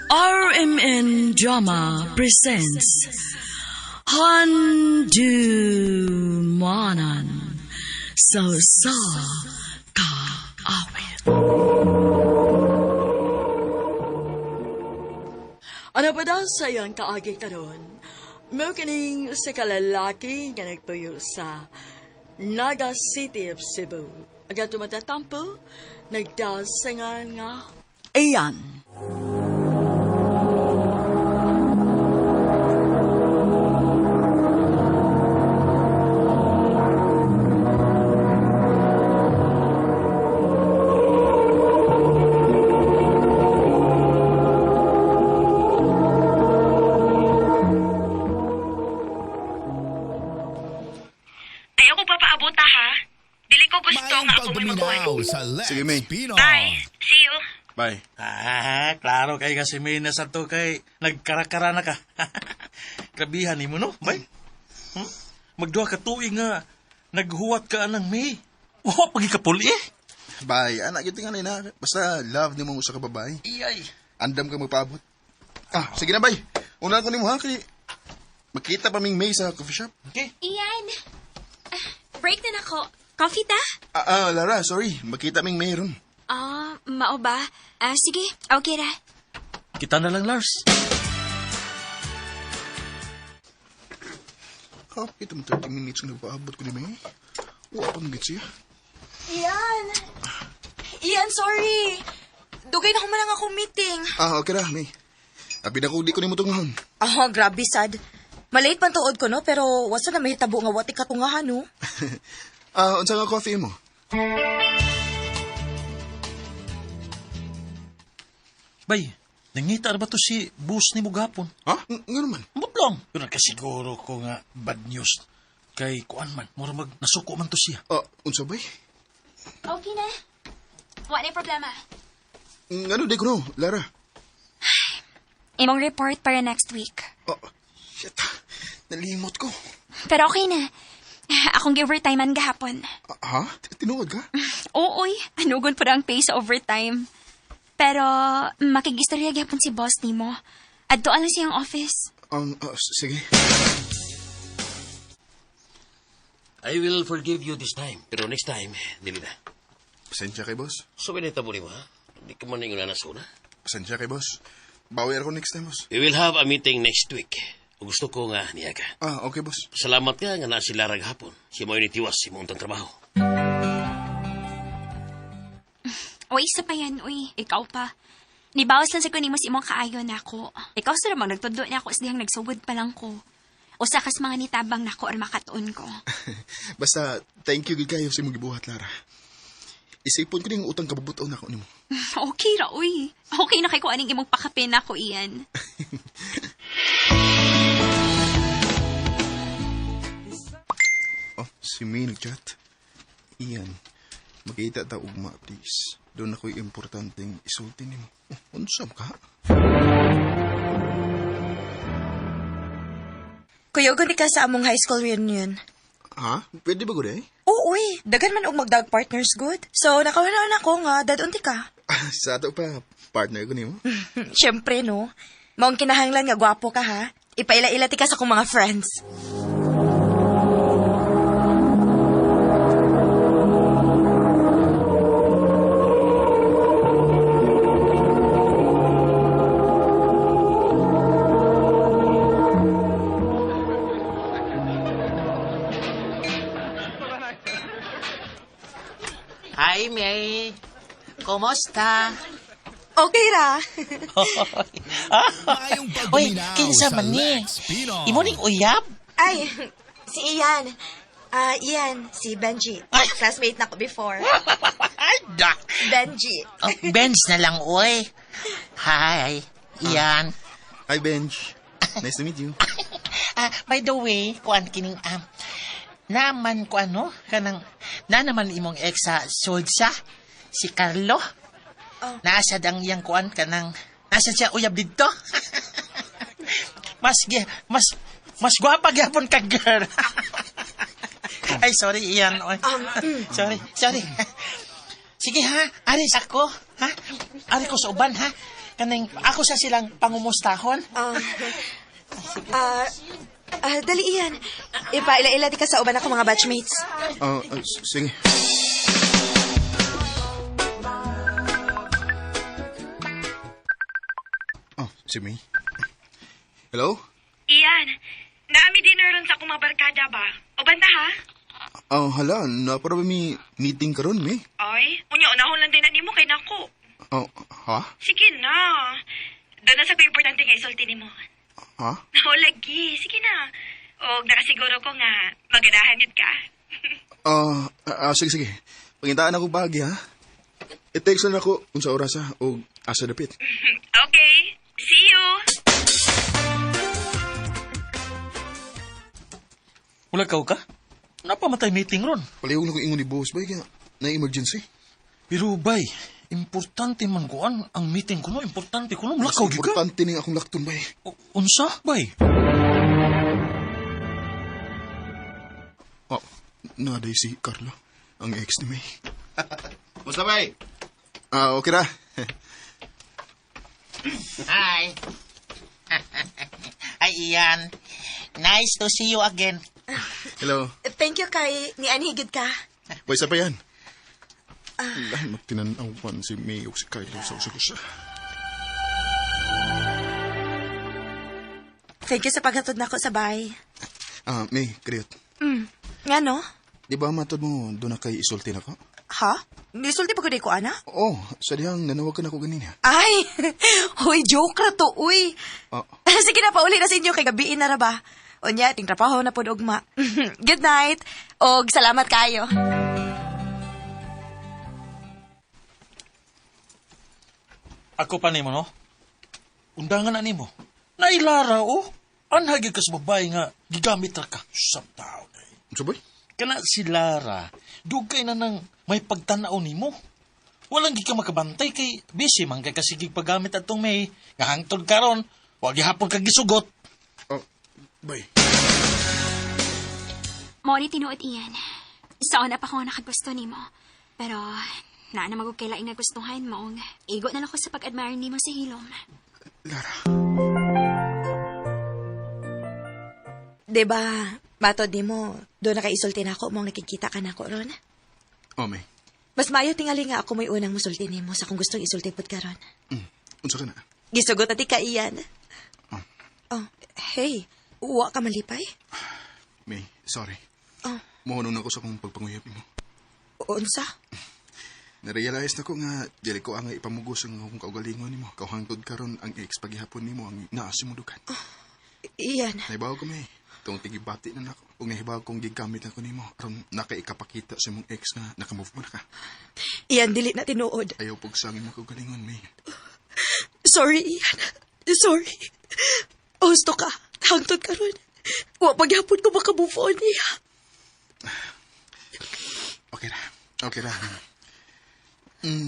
RMN Drama presents Handumanan sa Sa Kaawit. Ano pa daw sa iyang kaagi karon? Mao kining sa kalalaki nga nagtuyo sa Naga City of Cebu. Aga tumatatampo, nagdasangan nga Iyan. Ayaw ko papaabota ha. Dili ko gusto Maayong nga ako may makuha. pagpaminaw sa Lex Sige, May. Pino. Bye. See you. Bye. Ah, klaro kay kasi may nasa to kay nagkarakara na ka. Grabihan nimo no, bay. Hmm? Magduha ka tuig nga naghuwat ka anang May. Wa pagi ka puli eh. Bye. Anak, yun tingali na. Basta love ni mo sa kababae. Iyay. Andam ka magpaabot. Ah, sige na, bay. Una ko nimo ha, kay magkita pa ming May sa coffee shop. Okay. Ian! Ah, break na nako. Coffee ta? Lara, sorry. Magkita ming May ron. Ah, mao ba? Ah, sige. Okay ra. Kita na lang, Lars. Ah, ito mo 30 minutes nga nagpaabot ko ni May. Wa pa magit siya. Ian! Ian, sorry! Dugay na human lang akong meeting. Ah, okay ra, May. Abi na ko, di ko nimo tungahon. Ah, grabe, sad. Malate man tuod ko, no? Pero wasa na mahitabo nga wati katungahan, no? Ah, unsa nga coffee mo? Bay, nangita ra ba to si boss ni mo gapon? Ha? Nga naman. Ambot lang. Pero nagkasiguro ko nga bad news kay kuan man. Mura mag nasuko man to siya. Ah, unsa bay? Okay na. Wa na problema. Ngano di ko no, Lara? Imong report para next week. Oh, shit. Nalimot ko. Pero okay na. Akong give-overtime man gahapon. Ah, ha? Tinuod ka? Oo, oy. Anugon po ang pay sa overtime. Pero makigistorya gihapon si boss nimo. Adto lang siyang office. Ang, sige. I will forgive you this time. Pero next time, dili na. Pasensya kay boss. So, ganito mo ha? Hindi ka man ingon na suna. Pasensya kay boss. Bawi ako next time, boss. We will have a meeting next week. Ug gusto ko nga niya ka. Ah, okay, boss. Salamat ka nga naa sila rag hapon. Si mo ni tiwas si mo untang trabaho. Uy, isa pa yan, uy. Ikaw pa. Nibawas lang sa kunin mo sa imong kaayo nako. Ikaw sa ramang nagtudlo na ako sa dihang nagsugod pa lang ko. Usa kas mga nitabang nako or makatuon ko. Basta, thank you gid kayo sa imong gibuhat, Lara. Isipon ko ning utang kabubut-on ako nimo. Okay ra, uy. Okay na kay ko aning imong pakape nako, Ian. Oh, si May nagchat. Ian, magkita ta ugma, please. Doon ako'y importanteng isulti nimo. Oh, unsa ka? Kuyogon ka sa among high school reunion. Ha? Pwede ba gud eh? Oo, uy. Dagan man og magdag partners good. So, nakawala na ako nga, dadunti ka. Sa ato pa, partner ko nimo. Siyempre, no? Maong kinahanglan nga gwapo ka, ha? Ipaila-ila ti ka sa akong mga friends. Hi, May. Kumusta? Okay ra. Maayong Uy, pagpaminaw kinsa sa man ni? Lex Pino. Imo ning uyab? Ay, si Ian. Ah, Ian, si Benji. Ay! Classmate na ko before. Ay, da. Benji. Oh, Benz na lang, uy. Hi, Ian. Hi, Benj. Nice to meet you. Ah, by the way, kuan kining naman ko ano, kanang na naman imong ex sa Solsa, si Carlo. Oh. Nasa dang iyang kuan kanang nasa siya uyab didto. mas mas mas gwapa gyapon ka girl. Ay sorry Ian. Oy. Sorry, sorry. Sige ha, aris ako, ha? Ari ko sa uban ha. Kaning ako sa silang pangumustahon. Dali iyan. Ipaila-ila di ka sa uban ako mga batchmates. Sige. Oh, si May. Hello? Ian, naami dinner ron sa akong mga barkada ba? Uban ta ha? Oh, hala, napara ba may meeting karon, May? Ay, unya unahon lang din na nimo kay nako. Oh, ha? Sige na. Doon na sa ko importante nga isulti nimo. Ha? O lagi, sige na. Og nakasiguro ko nga maganahan yun ka. Sige, sige. Pangitaan ako bahagi, ha? I-text na ako kung sa oras, ha? O asa dapit. Okay, see you. Wala ka ka? Napamatay meeting ron. Palihog na ko ingon ni boss, bay, kaya na-emergency. Pero bay, importante man kuan ang meeting ko no, importante ko no, Mas mulakaw gyud ka. importante ning akong lakton, bay. Unsa, bay? Oh, naday si Carlo, ang ex ni May. Musta, bay? Okay ra. Hi. Ay, Ian. Nice to see you again. Hello. Thank you kay ni Anhigid ka. Bay, sa pa yan? Lahat magtinanawan si May o si Kylo sa usag-usa. Thank you sa paghatod nako sa bahay. May, kriyot. Nga no? Di ba matod mo doon na kay isulti na ko? Ha? Nisulti pa ko di ko, ana? Oo, sa dihang nanawag ka na ko ganina. Ay! Hoy, joke ra to, uy. Oh. Sige na, pauli na sa inyo kay gabiin na ra ba? Unya, ting trabaho na pod ugma. Good night. Og salamat kayo. Ako pa nimo no? Undangan na nimo. Nailara oh. Anhagi ka sa babae nga gigamit ra ka sa tao. Unsa bay? Kana si Lara, dugay na nang may pagtanaw nimo. Walang gi ka makabantay kay busy man kay kasigig paggamit atong may nga hangtod karon, wa gihapon ka gisugot. Oh, bay. Mo ni tinuod iyan. Sa una pa ko nga nakagusto nimo. Pero naa na magug kay laing nagustuhan maong igo na lang ko sa pag-admire nimo sa hilom. Lara. Diba, matod nimo, doon na kaisulti na ako mong nakikita ka na ako ron. Oh, May. Mas maayo tingali nga ako mo'y unang musulti nimo sa kung gustong isulti pud karon. Unsa ka na? Gisugot na ti ka iyan. Oh, hey, uwa ka malipay? May, sorry. Oh. Mohunong na ko sa akong pagpanguyab nimo. Unsa? Narealize na ko nga dili ko ang ipamugos ang akong kaugalingon nimo. Kaw hangtod karon ang ex paghihapon nimo ang naa sa imudukan. Iyan. Nahibaw ko may. Tungod kay gibati na nako. Ug nahibaw kong gigamit ako nimo aron nakaikapakita sa imong ex nga nakamove mo na ka. Iyan, dili na tinuod. Ayaw pugsangin mo kaugalingon, May. Sorry, Ian. Sorry. Husto ka. Hangtod karon. Wa paghapon ko makamove on niya. Okay ra. Okay ra.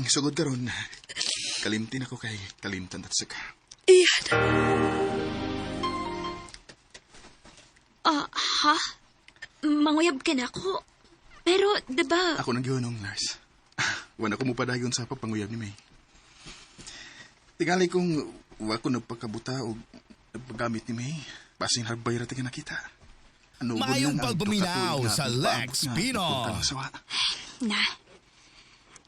Sugod karon. Kalimtin ako kay kalimtan at saka. Ian. Ha? Manguyab ka na ako. Pero, diba, Ako nang gihunong, Lars. Wala ko mupadayon sa pagpanguyab ni May. Tingali kung wa ko nagpagkabuta o nagpagamit ni May, basin harbay ra taga nakita. Ano Maayong lang ang pagpaminaw tuka-tuig nga sa Lex nagpaabot nga Pino. nagpunta ng sawa. Na.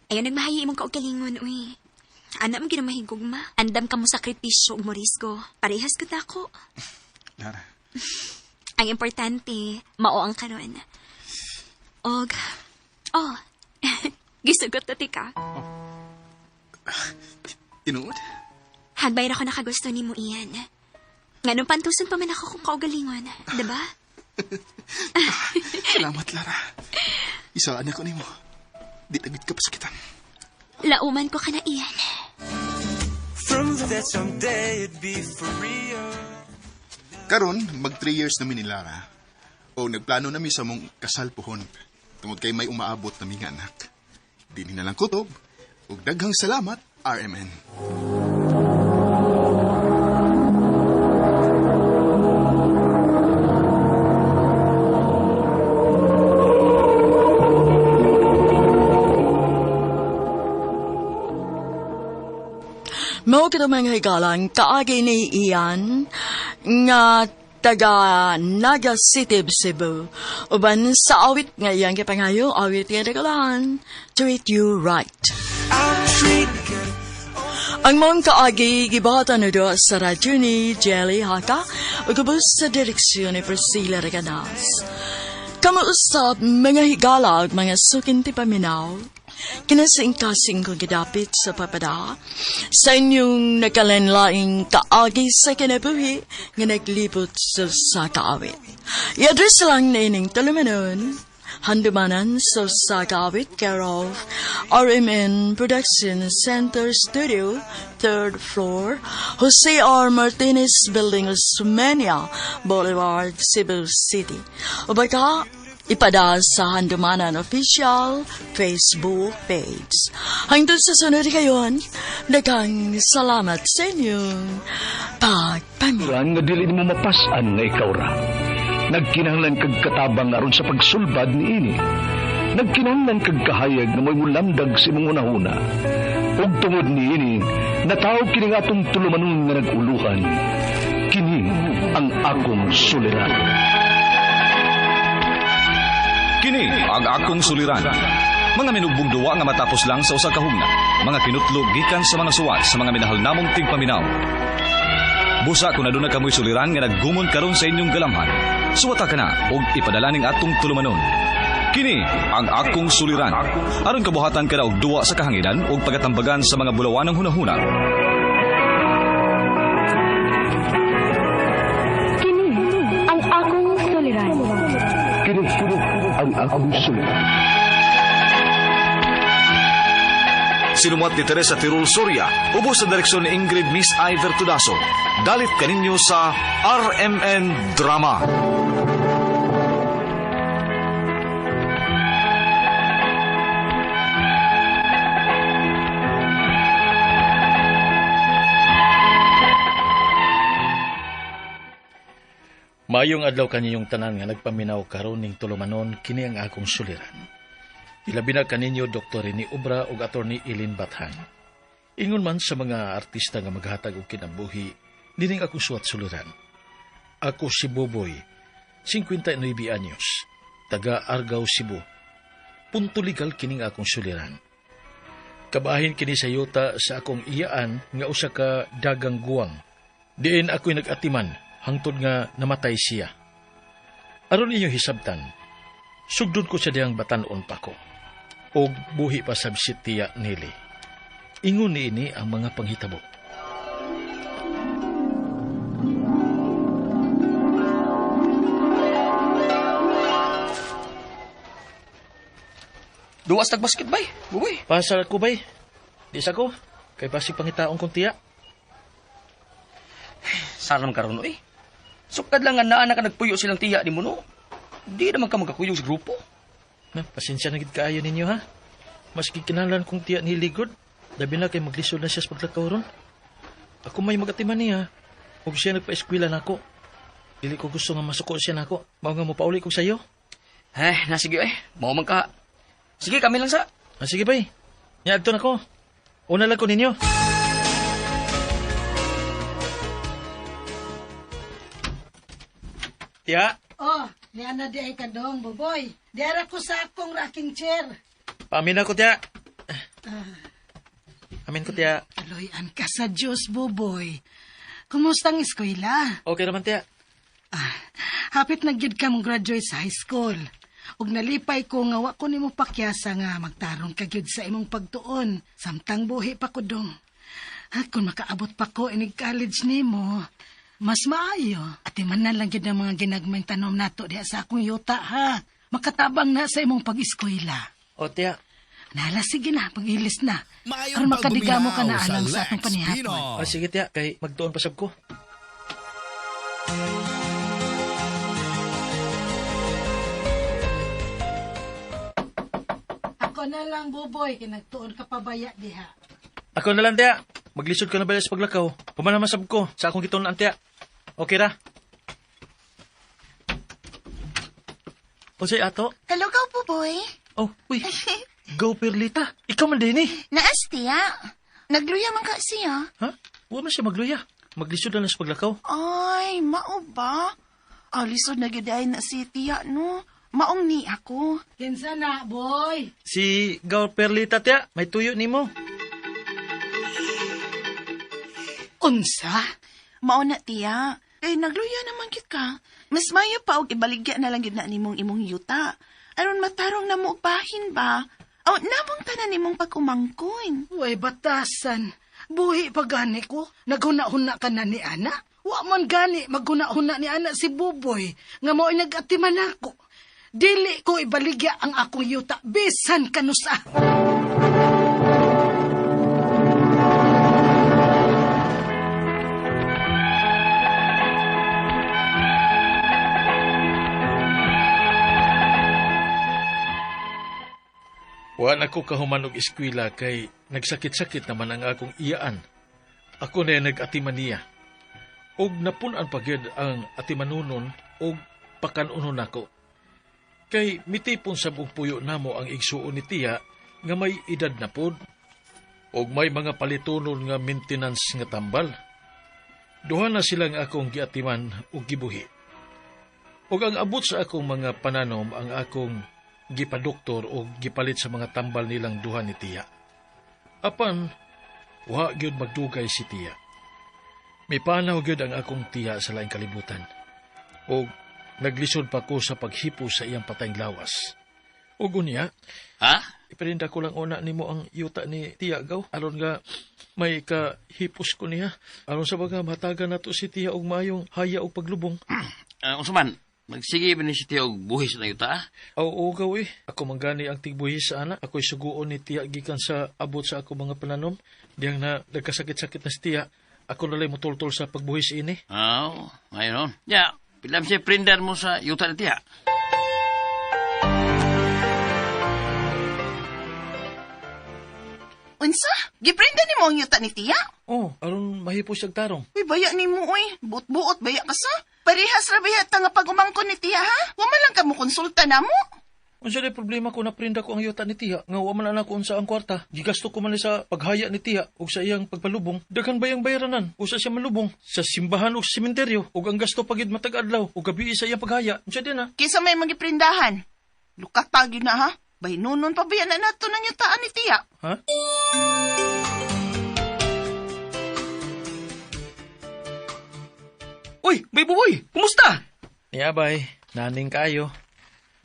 Ayaw nagmahayi imong kaugalingon, uy. Ana mo ginamahigugma. Andam ka mo sakripisyo ug morisgo. Parehas ko ako. Lara, Ang importante, mao ang karon. Og, oh, gisugot na ti ka. Tinuod? Hagbay ra ko nakagusto ni mo iyan. Nganong pantusan pa man ako kung kaugalingon, diba? Salamat, Lara. Isaan ako nimo. Di tagit ka pasakitan. Lauman ko ka na iyan. That someday it'd be for real. Karon, mag 3 years na mi ni Lara. O nagplano na mi sa mong kasal puhon. Tungod kay may umaabot na mi nga anak. Di ni na lang kutob. Ug daghang salamat, RMN. Mao kita mga higalang kaagi ni Ian nga taga Naga City, Cebu. Uban sa awit nga iyang gipangayo, awit nga nagalahan, Treat You Right. Ang mong kaagi gibata na doon sa radyo ni Jelly Haka ug ubos sa direksyon ni Priscilla Reganas. Kamuusap mga higala ug mga sukin ti paminaw, kinasingkasing kong gidapit sa papada sa inyong nakalanlaing kaagi sa kinabuhi nga naglibot sa kaawit. I-address lang na ining tulumanon, Handumanan sa Sagawit, care of RMN Production Center Studio, 3rd floor, Jose R. Martinez Building, Osmeña Boulevard, Cebu City. O baka, ipada sa Handumanan Official Facebook page. Hangtod sa sunod kayon, daghang salamat sa inyong pagpaminaw. Nga dili nimo mapas-an nga ikaw ra. Nagkinahanglan kag katabang aron sa pagsulbad niini. Nagkinahanglan kag kahayag nga mo'y mulamdag sa imong hunahuna. Ug tungod niini, nataw kini nga atong tulumanon nga nag-uluhan. Kini ang akong suliran. Kini ang akong suliran. Mga minugbong duwa nga matapos lang sa usa ka hugna. Mga kinutlog gikan sa mga suwat sa mga minahal namong tigpaminaw. Busa kung aduna kamoy suliran nga naggumon karon sa inyong galamhan. Suwata ka na og ipadala ning atong tulumanon. Kini ang akong suliran. Aron kabuhatan ka na og duwa sa kahanginan og pagatambagan sa mga bulawanang hunahuna. Kini ang akong suliran. Kini ang akong suliran. Sinumuat ni Teresa Tirul Soria, ubos sa direksyon ni Ingrid Miss Iver Tudaso. Dalit kaninyo sa RMN Drama. Maayong adlaw kaninyong tanan nga nagpaminaw karon ning tulumanon, kini ang akong suliran. Ilabi na kaninyo Dr. Rene Obra ug Attorney Eileen Bathan. Ingon man sa mga artista nga maghatag og kinabuhi, nining akong suwat suliran. Ako si Boboy, 59 anyos, taga Argao, Cebu. Punto legal kining akong suliran. Kabahin kini sa yuta sa akong iyaan nga usa ka dagang guwang. Diin ako'y nag-atiman hangtod nga namatay siya. Aron inyong hisabtan, sugdon ko sa diyang batan-on pa ko. Og buhi pa sab si Tia Nili. Ingon niini ang mga panghitabo. Duwas tag basket bay, buboy. Pasar ako bay. Di sa ko. Kay basig pangitaon kong tiya. Saram karon oy. Sukad lang nga naa na ka nagpuyo silang tiya ni mo no. Di naman ka magkakuyog sa grupo. Na, pasensya na gid kaayo ninyo ha. Maski kinahanglan kong tiya ni Ligod, labi na kay maglisod na siya sa paglakaw ron. Ako may magatiman niya. Ug siya nagpa-eskwela nako. Dili ko gusto nga masuko siya nako. Mao nga mopauli ko sayo. Eh, na sige eh. Mao man ka. Sige, kami lang sa. Ah, sige bay. Niadto nako. Una lang ko ninyo. Tiya. Oh, niya na di ay kadong, Boboy. Diara ko sa akong rocking chair. Paamin ako, tiya. Amin ko, tiya. Aloy-an ka sa Diyos, Boboy. Kumusta ang eskwela? Okay naman, tiya. Hapit na gyud ka mong graduate sa high school. Ug nalipay ko nga wa ko nimo pakyasa nga magtarong ka gyud sa imong pagtuon samtang buhi pa ko dong. At kung makaabot pa ko inig college nimo, mas maayo. Ati man na lang gyud ang mga ginagmayng tanom nato diha sa akong yuta ha. Makatabang na sa imong pag-eskwela. O, tiya. Nala, sige na, pag-ilis na. Aron makadigamo ka na alang sa atong panihapon. Ah, sige, tiya. Kay magtuon pa sab ko. Ako na lang, Buboy, kay nagtuon ka pabaya diha. Ako na lang, tiya. Maglisod ka na ba sa paglakaw? Pumana masab ko sa akong gituon, tiya. Okay ra. Unsay ato? Hello, go, Buboy. Oh, uy. Go, Perlita. Ikaw man din eh. Naas, tiya. Nagluya man ka siya. Ha? Wa man siya magluya. Maglisod na lang sa paglakaw. Ay, mao ba? Ah, lisod na gyud ay na si tiya, no? Maong ni ako. Kinsa na, boy? Si Gaw Perlita, tiya. May tuyo nimo. Unsa? Mao na, tiya. Kay nagluya naman gyud ka. Mas mayo pa og ibaligya na lang gyud na nimong imong yuta. Aron matarong na mo og bahin ba? Aw, namong tanan nimong pag-umangkon. Uy, batasan. Buhi pa gani ko. Naghuna-huna ka na ni Ana. Wa man gani maghuna-huna ni Ana si Buboy nga mao'y nag-atiman ako. Dili ko ibaligya ang akong yuta bisan kanusa. Wa na ko kahuman og eskwela kay nagsakit-sakit naman ang akong iyaan. Ako na nag-atiman niya. Og napun-an pa gyud ang atimanunon og pakanunon nako. Kay mitipon sa buong puyo namo ang igsuon ni tiya nga may edad na pod og may mga palitunon nga maintenance nga tambal. Duha na silang akong giatiman og gibuhi. Og ang abot sa akong mga pananom ang akong gipadoktor o gipalit sa mga tambal nilang duha ni tiya. Apan, wa gyud magdugay si tiya. Mipanaw gyud ang akong tiya sa laing kalibutan. O naglisod pa ko sa paghipo sa iyang patayng lawas. O gunya, ha? Iparinda ko lang una nimo ang yuta ni tiya gaw. Aron nga may kahipos ko niya. Aron sa baga matagan nato si tiya og maayong haya og paglubong. Unsa man? Magsige ba ni si Tiya og buhis na yuta, ah? Oo, gaw eh. Ako manggani ang tigbuhis sa ana. Ako'y suguon ni Tiya gikan sa abot sa ako mga pananom. Diyang na nagkasakit-sakit na si Tiya. Ako nalay mutultol sa pagbuhis ini. Oo, ngayon nun. Ya, pilam siya prindan mo sa yuta ni Tiya. Unsa? Giprinda nimo ang yuta ni tiya? Oh, aron mahipos siyang tarong. Uy, baya nimo uy. Buot-buot baya ka sa. Parehas ra baya ta nga pag-umangkon ni tiya, ha? Wa man lang ka mo konsulta namo. Unsa day problema ko naprinda ko ang yuta ni Tiya nga wa man ana ko unsa ang kwarta. Gigasto ko man ni sa paghaya ni Tiya ug sa iyang pagpalubong. Daghan bayang bayaranan usa siya malubong sa simbahan ug sa sementeryo ug ang gasto pagid matag adlaw ug gabi sa iyang paghaya. Unsa din ha? Kinsa may magiprindahan? Lukata gyud na ha. Bahinunon pa baya na nato ng yutaan ni tiya. Ha? Uy, bay buboy, kumusta? Niya bay, naning kayo.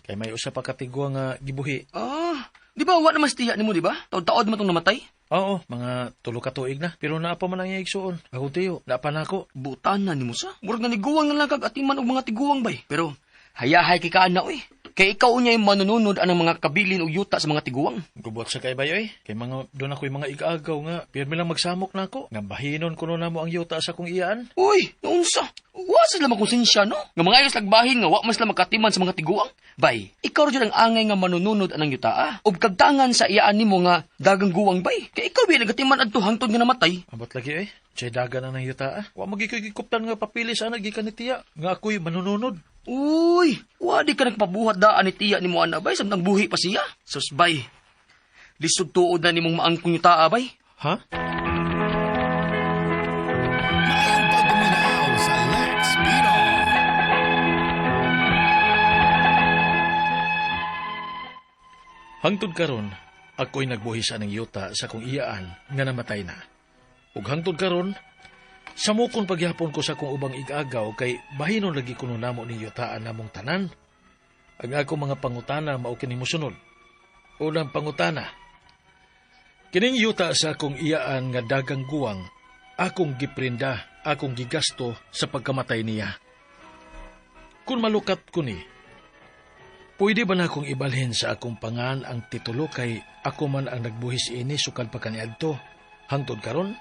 Kay may usa pa katigwa nga gibuhi. Ah, di ba wa naman si tiya nimo, di ba? Taod-taod man tong namatay. Oo, mga tulo ka tuig na. Pero naa pa man ang iyang igsuon. Akong tiyo, naa pa na ako. Butan na nimo sa. Murag na niguwang na lang kag atiman og mga tiguang bay. Pero hayahay kay kaan na uy. Kay ikaw unya yung manununod anang mga kabilin og yuta sa mga tiguang. Gubot sa kay bayo eh. Kay mga doon ako'y mga igagaw nga. Pirmi lang magsamok na ako. Nga bahinon ko na mo ang yuta sa kong iyaan. Uy, naunsa? Wa sila makonsensya, no? Nga mga ayos lagbahin nga wa man sila makatiman sa mga tiguang. Bay, ikaw ra jud ang angay nga manununod anang yuta, ah. Ug kagtangan sa iyaan nimo nga dagang guwang bay. Kay ikaw bi nagatiman adto hangtod nga namatay. Ambot lagi eh. Tsay dagan ang yuta ah. Wa magikigikuptan nga papili sa gikan ni tiya. Nga ako'y manununod. Uy, wa di ka nagpabuhat daan ni tiya nimo ana bay samtang buhi pa siya. Sus bay. Lisod tuod na nimong maangkong yuta ah, bay. Ha? Maayong pagduminaw sa Lex Pino. Hangtod karon, ako'y nagbuhi sa aning yuta sa akong iyaan nga namatay na. Ug hangtod karon, samukon pagyapon ko sa akong ubang igagaw kay bahinon lagi kuno namo ning yutaan namong tanan. Ang akong mga pangutana mao kini mosunod. Unang pangutana, kining yuta sa akong iyaan nga dagang guwang, akong giprinda, akong gigasto sa pagkamatay niya. Kung malukat ko ni, pwede ba na akong ibalhin sa akong pangan ang titulo kay ako man ang nagbuhis ini sukad pa kaniadto hangtod karon?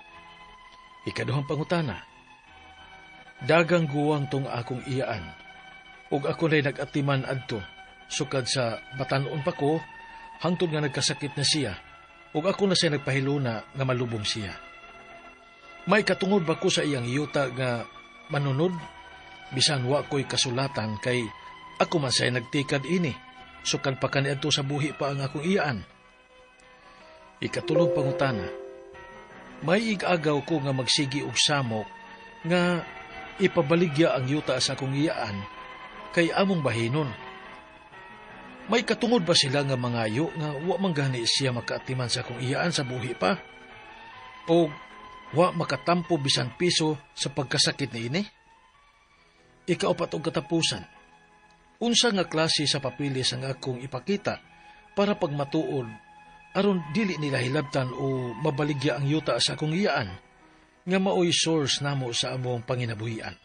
Ikaduhang pangutana. Dagang guwang tong akong iyaan. Ug ako na'y nag-atiman adto sukad sa batan-on pa ko hangtod nga nagkasakit na siya ug ako na siya nagpahiluna nga malubong siya. May katungod ba ko sa iyang yuta nga manunod? Bisan wa ko'y kasulatan kay ako man siya'y nagtikad ini, sukad pa kaniadto sa buhi pa ang akong iyaan. Ikatulong pangutana, May igagaw ko nga magsigi og samok nga ipabaligya ang yuta sa akong iyaan kay among bahinon. May katungod ba sila nga mangayo nga wa man gani siya makaatiman sa akong iyaan sa buhi pa? O wa makatampo bisan piso sa pagkasakit niini? Ikaupat og katapusan. Unsa nga klase sa papilis ang akong ipakita para pagmatuod aron dili nila hilabtan o mabaligya ang yuta sa akong iyaan nga maoy source namo sa among panginabuhian?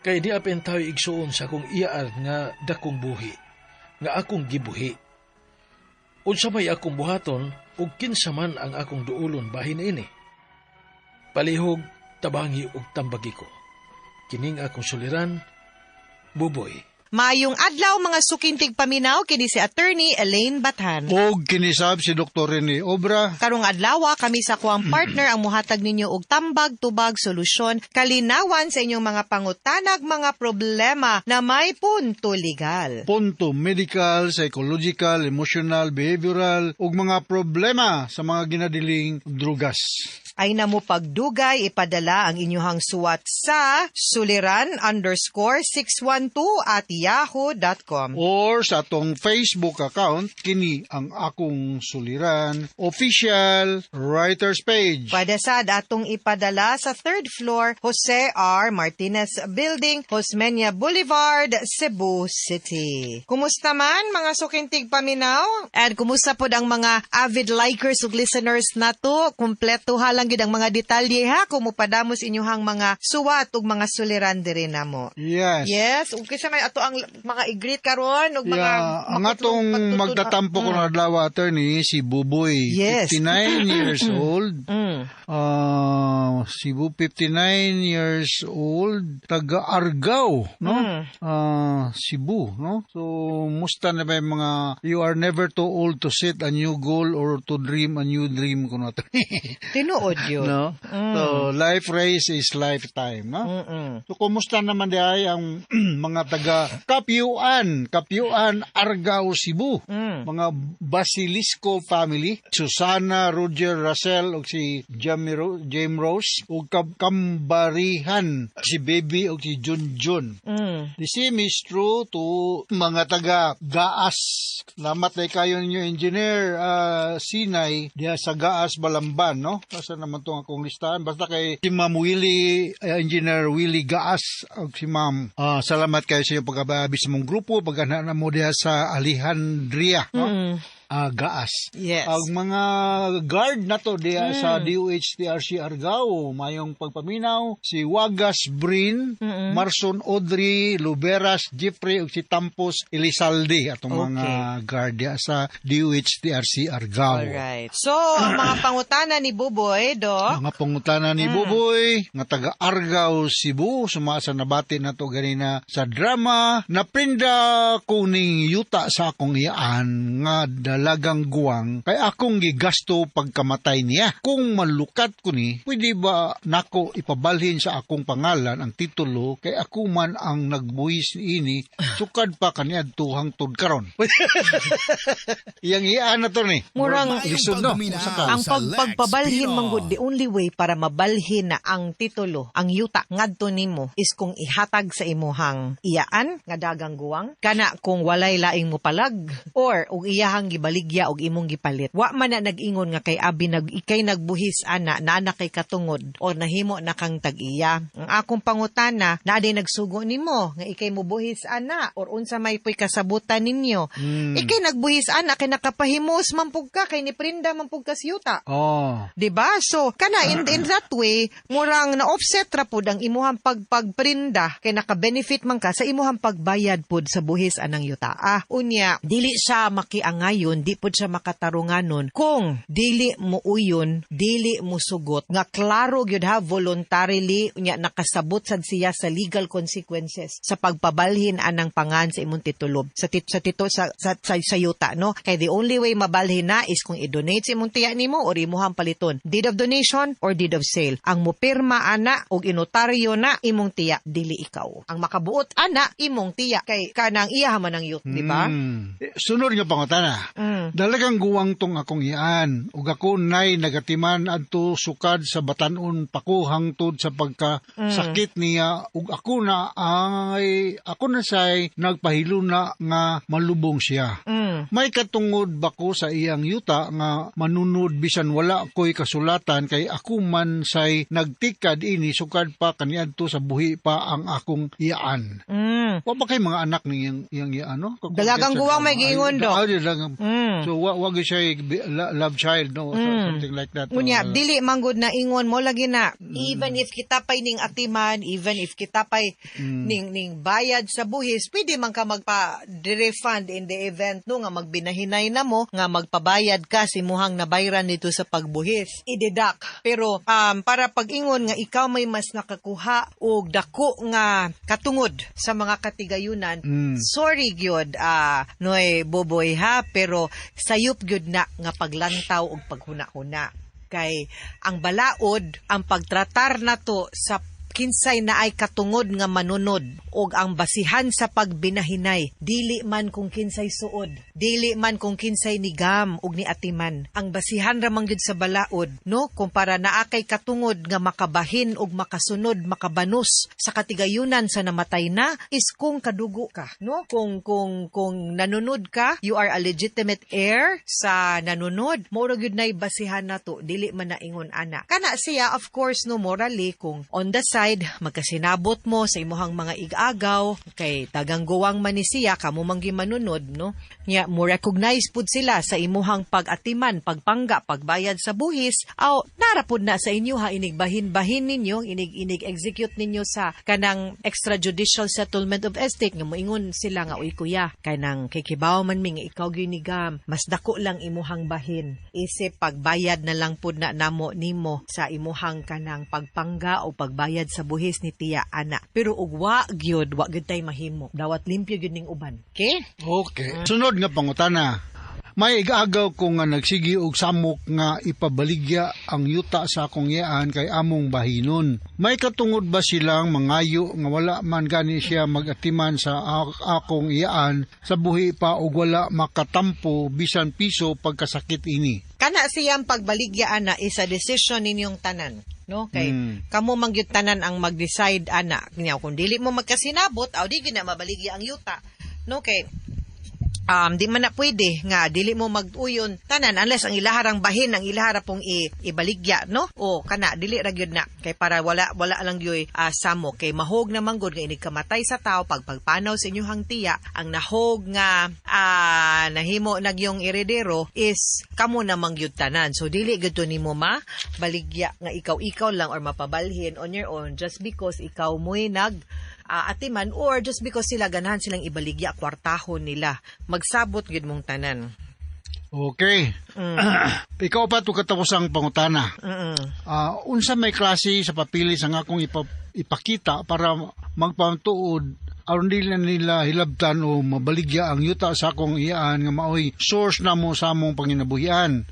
Kay di apin tayo igsuon sa akong iyaan nga dakong buhi, nga akong gibuhi. Unsa may akong buhaton ug kinsa man ang akong duulon bahin ini? Palihog, tabangi ug tambagi ko. Kining akong suliran, Buboy. Maayong adlaw, mga suking tigpaminaw, kini si Attorney Elaine Bathan. Og kinisab si Dr. Rene Obra. Karong adlaw, kami sa kuang partner ang muhatag ninyo og tambag, tubag, solusyon, kalinawan sa inyong mga pangutanag, mga problema na may punto legal. Punto medical, psychological, emotional, behavioral ug mga problema sa mga ginadiling drugas. Ay namo pagdugay, ipadala ang inyuhang suwat sa suliran_612@yahoo.com. Or sa atong Facebook account, kini ang akong suliran official writers page. Pwede sad atong ipadala sa third floor, Jose R. Martinez Building, Osmeña Boulevard, Cebu City. Kumusta man, mga suking tigpaminaw? And kumusta pod ang mga avid likers ug listeners nato? Kumpleto ha lang gid ang mga detalye ha kung mupadamos inyuhang mga suwat ug mga suliran diri namo. Yes. Yes, ug kinsa may ato ang mga i-greet karon ug mga Yeah, ang atong magtatampo ko na adlaw, attorney, si Buboy, 59 years old. Ah, Cebu, 59 years old, taga Argao, no? Ah, Cebu, no? So, musta na ba yung mga you are never too old to set a new goal or to dream a new dream kuno, attorney? Tinuod yun. No? So, life race is lifetime, no? So, kumusta naman di ay ang mga taga Kapyuan, Kapyuan, Argao, Cebu? Mga Basilisco family, Susana, Roger, Russell, ug si James Rose, ug Kambarihan, si Baby ug si Junjun. The same is true to mga taga Gaas. Salamat na kayo ninyo, Engineer Sinay, diha sa Gaas, Balamban, no? Asa naman itong akong listahan? Basta kay si Ma'am Willie, Engineer Willie Gaas, ug si Ma'am. Salamat kayo sa iyong pagkabaabi sa mong grupo, pagkana na mo diha sa Alejandria, no? Gaas. Ang mga guard na to diha sa DOHTRC Argao, mayong pagpaminaw, si Wagas Brin, Marson Audrey, Luberas Jeffrey ug si Tampos Elizalde atong mga guard diha sa DOHTRC Argao. Alright. So, ang mga pangutana ni Buboy, do. Mga pangutana ni Buboy nga taga Argao, Cebu, suma sa nabati na to ganina sa drama, naprinda ko ning yuta sa akong iyaan nga dalagang guwang kay akong gigasto pagkamatay niya. Kung malukat ko ni, pwede ba nako ipabalhin sa akong pangalan ang titulo kay ako man ang nagbuhis niini sukad pa kaniadto hangtod karon? Iyang iyaan na to ni. Murang Lisod, no? Usa ka. Ang pagpabalhin manggod, the only way para mabalhin na ang titulo, ang yuta ngadto nimo is kung ihatag sa imuhang iyaan nga dagang guwang kana kung walay laing mopalag or og iyahang gibaligya og imong gipalit. Wa man na nag-ingon nga kay abi nag ikay nagbuhis ana naa na kay katungod or nahimo na kang tag-iya. Ang akong pangutana, naa day nagsugo nimo nga ikay mobuhis ana or unsa may puy kasabutan ninyo? Ikay nagbuhis ana kay nakapahimos man pug ka kay niprinda man pug ka sa yuta. 'Di ba? So kana in that way murang na offset ra pud ang imuhang pagpagprinda kay naka-benefit man ka sa imuhang pagbayad pud sa buhis anang yuta. Ah, unya dili siya makiangayon, di pud siya makatarunganon kung dili mo uyon, dili mo sugot nga klaro gyud ha, voluntarily, unya nakasabot sad siya sa legal consequences sa pagpabalhin anang pangan sa imong titulo sa tit sa tito sa yuta, no? Kay the only way mabalhin na is kung i-donate sa imong tiya nimo or imuhang paliton, deed of donation or deed of sale. Ang mopirma ana og inotaryo na imong tiya, dili ikaw. Ang makabuot ana imong tiya kay kanang iya man ang yuta, di ba? Eh, sunod nga pangutana. Dalagang guwang tong akong iyaan. Ug ako nay nagatiman adto sukad sa batanon pa ko hangtod sa pagka sakit niya ug ako na ay ako na say nagpahiluna nga malubong siya. May katungod ba ko sa iyang yuta nga manunod bisan wala ko'y kasulatan kay ako man say nagtikad ini sukad pa kaniadto sa buhi pa ang akong iyaan. Wa ba kay mga anak ni iyang iyaan, no? Dalagang guwang may giingon, Dok. Ah, dalagang. So wa gyud siya love child, no? So, something like that. Ngunya, dili manggod na ingon mo lagi na even if kita pa'y ning atiman, even if kita pa'y ning bayad sa buhis, pwede man ka magpa refund in the event, no, nga magbinahinay na mo nga magpabayad ka sa imuhang nabayran dito sa pagbuhis. I-deduct. Pero para pag-ingon nga ikaw may mas nakakuha og dako nga katungod sa mga katigayunan, sorry gyud, Noy Boboy ha, pero sayop gyud na nga paglantaw og paghuna-huna. Kay ang balaod, ang pagtratar nato sa kinsay na ay katungod nga manunod og ang basihan sa pagbinahinay, dili man kung kinsay suod, dili man kung kinsay nigam og ni atiman. Ang basihan ra man gyud sa balaod, no, kumpara naa kay katungod nga makabahin og makasunod, makabanus sa katigayunan sa namatay na is kung kadugo ka, no, kung nanunod ka, you are a legitimate heir sa nanunod. Mao ra gyud nay basihan nato, dili man na ingon ana. Kana siya, of course, no, morally, kung on the side magkasinabot mo sa imuhang mga igagaw kay tagang guwang man ni siya, kamo man gyud manunod, no, nya mo recognize pud sila sa imuhang pag-atiman, pagpangga, pagbayad sa buhis, aw nara pud na sa inyo ha, inig bahin-bahin ninyo, inig execute ninyo sa kanang extrajudicial settlement of estate nga moingon sila nga, "Uy kuya, kanang kikibaw man mi nga ikaw gyud nigam, mas dako lang imuhang bahin, isip pagbayad na lang pud na namo nimo sa imuhang kanang pagpangga o pagbayad sa buhis ni tiya ana." Pero ug wa gyud, wa gyud tay mahimo, dawat limpyo gyud ning uban, okay? Okay. Sunod nga pangutana. May igagaw ko nga nagsigi og samok nga ipabaligya ang yuta sa akong iyaan kay among bahinon. May katungod ba silang mangayo nga wala man gani siya magatiman sa akong iyaan sa buhi pa og wala makatampo bisan piso pagkasakit ini? Kana siyang pagbaligya ana is a decision ninyong tanan, no, kay kamo man gyud tanan ang mag-decide ana. Nya kung dili mo magkasinabot, aw di gyud na mabaligya ang yuta, no, kay di man na pwede nga dili mo mag-uyon tanan unless ang ilaharang bahin ang ilahara pong ibaligya, no, o kana dili ra gyud na kay para wala wala lang gyud samo kay mahog na manggod nga inig kamatay sa tao, pagpagpanaw sa inyong tiya, ang nahog nga nahimo nagyong eredero is kamo na man gyud tanan. So dili gyud to nimo ma baligya nga ikaw-ikaw lang or mapabalhin on your own just because ikaw mo'y nag atiman or just because sila ganahan silang ibaligya, kwartahon nila. Magsabot gyud mong tanan. Okay. Ikaw pa to katapos ang pangutana. Unsa may klase sa papilis ang akong ipakita para magpamtuod aron dili na nila hilabtan o mabaligya ang yuta sa akong iyaan nga maoy source na mo sa among panginabuhian?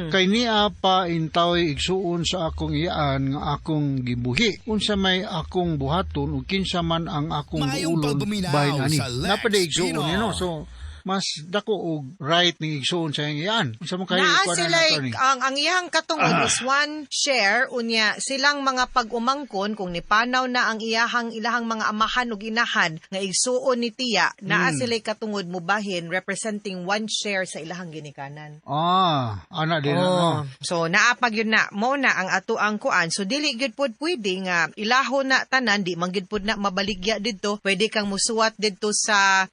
Kay niya pa intaway igsuon sa akong iyaan nga akong gibuhi. Unsa may akong buhaton ug kinsa man ang akong Maayong duulon pagpaminaw bahin ani? sa Lex Napaday igsuon Pinoy. ni, no? So mas dako og right ni igsuon sa iyang iyaan. Unsa mo kay Naa kuan na, sila attorney? ang iyang katungod is one share, unya silang mga pag-umangkon, kung nipanaw na ang iyahang ilahang mga amahan ug inahan nga igsuon ni tiya, naa sila katungod mubahin representing one share sa ilahang ginikanan. Ah, ana din Oh. no. So naapag yun na mo na ang ato ang kuan. So dili gyud pod pwede nga ilahon na tanan, di man gyud pod na mabaligya didto. Pwede kang musuwat didto sa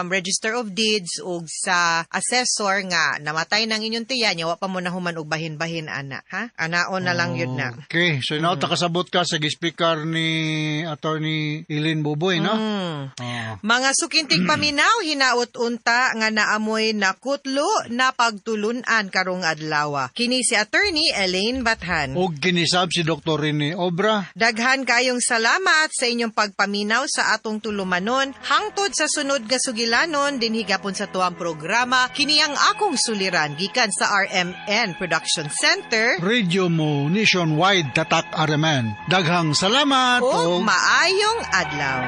Register of Deeds ug sa assessor nga namatay nang inyong tiya nya wa pa mo nahuman og bahin-bahin ana, ha? Anaon na lang yun na. Okay, so now takasabot ka sa speaker ni Attorney Eileen Buboy, no? Mm. Mga suking tigpaminaw, hinaot unta nga naamoy nakutlo na pagtulunan karong adlaw. Kini si Attorney Elaine Bathan. Og kinisab si Dr. Rene Obra. Daghan kayong salamat sa inyong pagpaminaw sa atong tulumanon. Hangtod sa sunod nga sugilanon dinhi gapon sa tuang programa, kini ang akong suliran gikan sa RMN Production Center. Radio mo nationwide, tatak RMN. Daghang salamat ug og maayong adlaw.